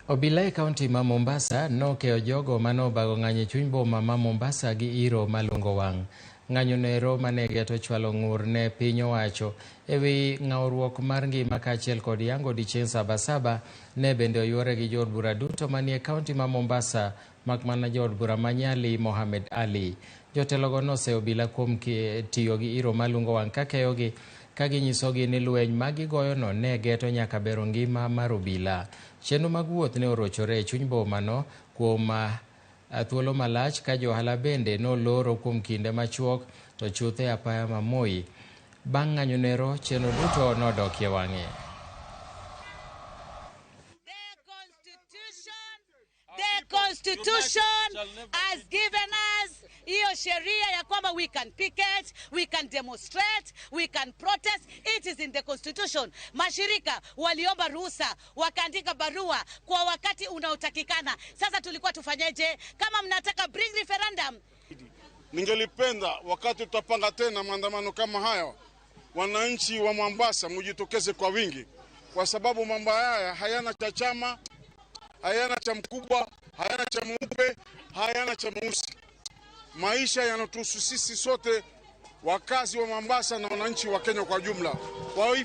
Obila e kaunti ma Mombasa nokeyo jogo mane obago ng'anyo e chuny boma ma Mombasa gi iro malungo wang'. Ng'anyo noero mane geto chwalo ng'ur ne piny owacho ewi ng'awruok mar ngima kaachiel kod yango odiechieng' Sabasaba ne bende oyuore gi jood bura duto manie kaunti ma Mombasa mak mana jood bura ma Nyali Mohamed Ali. Jotelogo noseyo obila kuom tiyo gi iro malungo wang' ka keyogi ka ginyisogi ni lweny ma gigoyono ne geto nyaka bero ngima mar obila. Chenro mag wuoth ne orochore e chuny bomano kuom thuolo malach ka johala bende noloro kuom kinde machuok to chuth e apaya ma Moi. Bang' ng'anyo nero, chenro duto nodokie wang'e. The Constitution has given us hiyo sheria ya kwamba we can picket, we can demonstrate, we can protest. It is in the Constitution. Mashirika waliomba ruhusa, wakaandika barua kwa wakati unaotakikana. Sasa tulikuwa tufanyeje? Kama mnataka bring referendum. Ningelipenda wakati tutapanga tena maandamano kama hayo, wananchi wa Mombasa mujitokeze kwa wingi, kwa sababu mambo haya hayana cha chama, hayana cha mkubwa, hayana cha mweupe, hayana cha mweusi. Maisha yanatuhusu sisi sote, wakazi wa Mombasa na wananchi wa Kenya kwa jumla. Kwa hivyo